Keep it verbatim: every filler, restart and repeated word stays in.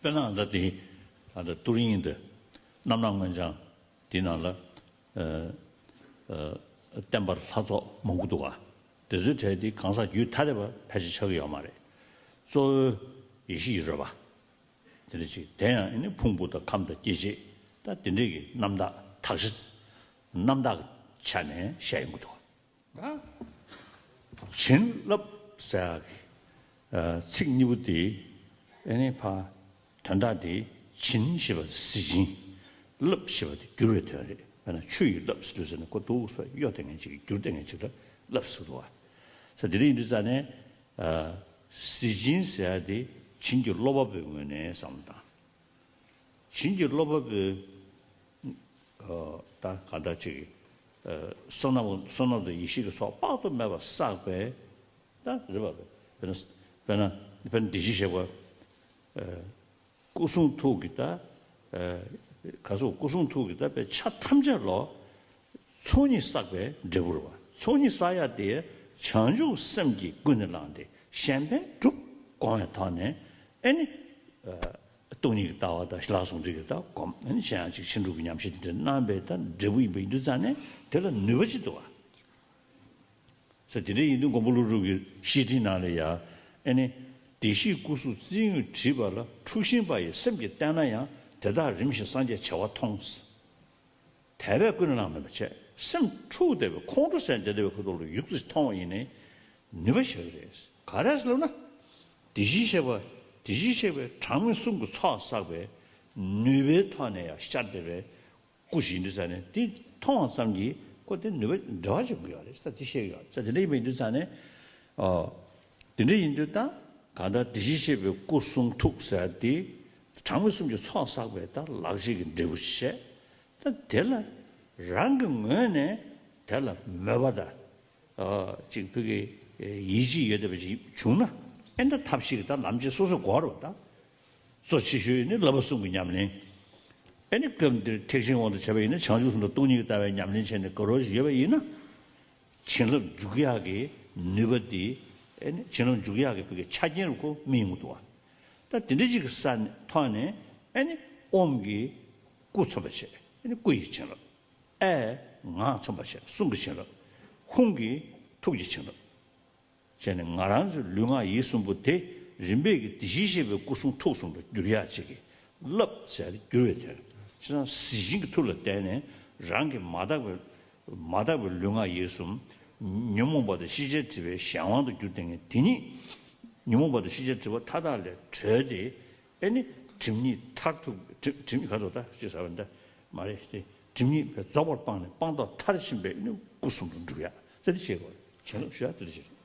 དཔེར་ན་ད་དེ་ད་ལྟ་ཏུ་རིན་དང་རྣམ་སྣང་མངོན་བྱང་དེ་ནང་ལ་ཨ་ཨ་བསྟན་པ་ལྷ་ཚོགས་མང་པོ་འདུག་ག། དེ་ཚོའི་གྲས་དེ་གང་ཟག་རྒྱུད་ཐ་དད་པ་ཕལ་ཆེར་ཆགས་ཀྱི་ཡོད་མ་རེད། གཙོ་བོ་ཡེ་ཤེས་ཀྱི་རོལ་པ་དེ་འདྲ་ཅིག། དེ་ཡང་ཨ་ནི་ཕུང་པོ་དང་ཁམས་དང་སྐྱེ་མཆེད་ད་དེ་འདྲས་ཀྱི་རྣམ་དག་དག་ཆ་རྣམ་དག་གི་ཆ་ནས་བཤད་ཡོང་གི་འདུག། ད་བྱིན་རླབས་ཟེར་ཡག་གི་ཚིག་གཉིས་པོ་དེ་ཨ་ནི་ཕ་དོན་དག་དེ་བྱིན་ཞེས་པ་དེ་གཟི་བྱིན། རླབས་ཞེས་པ་དེ་བསྒྱུར་བའི་དོན་རེད། དཔེར་ན་ཆུ་ཡིས་རླབས་ཟེར་དུས་ཟེར་ན་ཁོ་འདུག་སེ་གཡོ་བསྡད་མཁན་ཅིག་གིས་བསྒྱུར་བསྡད་མཁན་ཅིག་ལ་རླབས་ཟེར་འདུག་བ། ས་དེ་འདྲ་ཡིན་དུས་ཙང་ནས་གཟི་བྱིན་ཟེར་ཡག་དེ་བྱིན་གྱིས་རློབ་པ་པོའི་ངོས་ནས་བསམ་བློ་བཏང་། བྱིན་གྱིས་རློབ་པ་པོའི་ད་གང་ལྟར་ཅིག་བསོད་ནམས་བསོད་ནམས་དང་ཡེ་ཤེས་ཀྱི་ཚོགས་དཔག་ཏུ་མེད་པ་བསགས་པའི་ད་རེད་པ། དཔེར་ན་དཔེར་ན་དཔེར་ན་བདེ་གཤེགས་ཞེས་པ་སྐུ་གསུང་ཐུགས་ཀྱི་ད་ག་སོགས་སྐུ་གསུང་ཐུགས་ཀྱི་ད་དཔེ་ཆ་ཐམས་ཅད་ལོ། ཚོགས་གཉིས་བསགས་པའི་འབྲས་བུ་རེད་བ། ཚོགས་གཉིས་བསགས་ཡག་དེ་བྱང་ཆུབ་སེམས་ཀྱིས་ཀུན་ནས་བསླངས་ཏེ་གཞན་ཕན་སྒྲུབ་དགོངས་པའི་ཐོག་ནས་ཨེ་ནི། སྟོང་ཉིད་ཀྱི་ལྟ་བ་དང་ཞི་ལྷག་ཟུང་འབྲེལ་གྱི་ལྟ་བ་སྒོམ། ཨེ་ནི་གཞན་ཡང་ཅིག་ཕྱིན་དྲུག་གི་ཉམས་བཞེས་དེ་འདྲ་གནང་བའི་ད་འབྲས་བུ་ཡིན་པ་ཡིན་དུས་ཙང་ནས་དེ་ལ་ནུས་པ་ཅིག་འདུག་བ། ས་དེ་འདྲ་ཡིན་དུས་མགོན་པོ་ཀླུ་སྒྲུབ་ཀྱི་བཤེས་སྤྲིང་ནང་ལ་ཡ་ཨེ་ནི། བདེ་གཤེགས་སྐུ་གསུང་ཐུགས་ཡོངས་བྲིས་པ་ལ་འཁྲུགས་ཤིང་པ་ཡི་སེམས་ཀྱིས་བལྟས་ན་ཡང་དེ་དག་རིམ་བཞིན་སངས་རྒྱས་བྱེ་བ་མཐོང་། དད་པས་ཀུན་ནས་བསླངས་མིན་པ་བྱས། སེམས་འཁྲུགས་བསྡད་པའི་ཁོང་ཁྲོ་ཟེར་བསྡད་པའི་ཁ་ཐོག་ལ་ཡུག་ཙམ་ཞིག་མཐོང་བ་ཡིན་ནའི་ནུས་པ་ཞིག་རེད། ག་རེ་ཟེར་ལབ་ན། དེ་བཞིན་གཤེགས་པ་དེ་བཞིན་གཤེགས་པའི་གྲངས་མེད་གསུམ་གྱི་ཚོགས་བསགས་པའི་ནུས་པའི་ཐོག་ནས་ཡང་ཤར་བསྡད་པའི་སྐུ་ཞིག་ཡིན་དུས་ཙང་ནས་དེ་མཐོང་བ་ཙམ་གྱིས་ཁོ་དེ་ནུས་པ་འབྲེལ་བ་ཆེན་པོ་ཡོད་རེད་ད་དེ་བཤད་ཀྱི་ཡོད་རེད། ད་དེ་འདྲ་ཡིན་པ་ཡིན་དུས་ཙང་ནས་ཨོ། དེ་འདྲ་ཡིན་དུས་ད་གང་ལྟར་དེ་བཞིན་གཤེགས་པའི་སྐུ་གསུང་ཐུགས་ཟེར་དེ་གྲངས་མེད་གསུམ་གྱི་ཚོགས་བསགས་པའི་ད་ལག་རྗེས་ཀྱི་འབྲས་བུ་བཤད། ད་དེ་ལ་རང་གི་ངོས་ནས་དེ་ལ་མོས་པ་དང་ཨ་ཅིག་ཕ་གི་ཡིད་ཆེས་ཡོད་བསྡད་པ་ཞིག་བྱུང་ན་ཨེ་ད་ཐབས་ཤེས་ཀྱི་ད་ལམ་ཆེན་སོ་སོ་དགོས་རེད་བ་ད། གཙོ་ཆེ་ཤོས་ནི་བསླབ་པ་གསུམ་གྱི་ཉམས་ལེན། ཨེ་ནི་སྐབས་འདིར་ཐེག་ཆེན་དབང་དུ་བྱས་པ་ཡིན་ན་བྱང་ཆུབ་སེམས་དང་སྟོང་ཉིད་ཀྱི་ལྟ་བའི་ཉམས་ལེན་བྱས་ནས་དགའ་རོགས་ཤིག་ཡོད་པ་ཡིན་ན། བྱིན་རླབས་འཇུག་ཡག་གི་ནུས་པ་འདི་ཨེ་ནི་བྱིན་རླབས་འཇུག་ཡག་གི་བུ་གའི་ཆ་རྐྱེན་རུ་ཁོ་མི་ཡོང་གི་འདུག་བ། ད་དེ་འདྲ་ཅིག་གི་ས་ནས་ཐོག་ནས་ཨེ་ནི་ཨོཾ་གྱིས་སྐུ་མཚོན་པར་བྱེད། ཨེ་ནི་སྐུ་ཡི་བྱིན་རླབས། ཨའི་ངག་མཚོན་པར་བྱེད། གསུང་གི་བྱིན་རླབས། ཧཱུྃ་གིས་ཐུགས་ཀྱི་བྱིན་རླབས། བྱས་ནས་ང་རང་ཚོའི་ལུས་ངག་ཡིད་གསུམ་པོ་དེ་རིམ་པས་ཀྱིས་དེ་བཞིན་གཤེགས་པའི་སྐུ་གསུང་ཐུགས་གསུམ་ལ་བསྒྱུར་ཡག་ཅིག་གི་བསླབ་ཟེར་ཏེ་བསྒྱུར་བའི་དོན། བྱས་ཙང་གཟི་བྱིན་གྱི་མཐུ་ལ་བརྟེན་ནས་རང་གི་མ་དག་པའི་མ་དག་པའི་ལུས་ངག་ཡིད་གསུམ་ཉོན་མོངས་པ་དང་ཤེས་བྱའི་སྒྲིབ་པའི་གཞན་དབང་དུ་གྱུར་བསྡད་མཁན་དེ་ཉིད་ཉོན་མོངས་པ་དང་ཤེས་བྱའི་སྒྲིབ་པ་མཐའ་དག་ལས་གྲོལ་ཏེ་ཨེ་ནི་སྒྲིབ་གཉིས་མཐར་ཐུག་སྒྲིབ་སྒྲིབ་གཉིས་ག་ཚོད་ད་ཅེས་ཟེར་བ་འདི་མ་རེད་དེ་སྒྲིབ་གཉིས་རྫོགས་པར་སྤངས་ནས་སྤངས་རྟོགས་མཐར་ཕྱིན་པའི་ཨེ་ནི་སྐུ་གསུམ་དུ་འགྲུབ་ཡག་ཟེར་ཏེ་བྱེད་དགོས་རེད། བྱིན་རླབས་ཞུ་ཡག་དེ་འདྲ་ཞིག་རེད།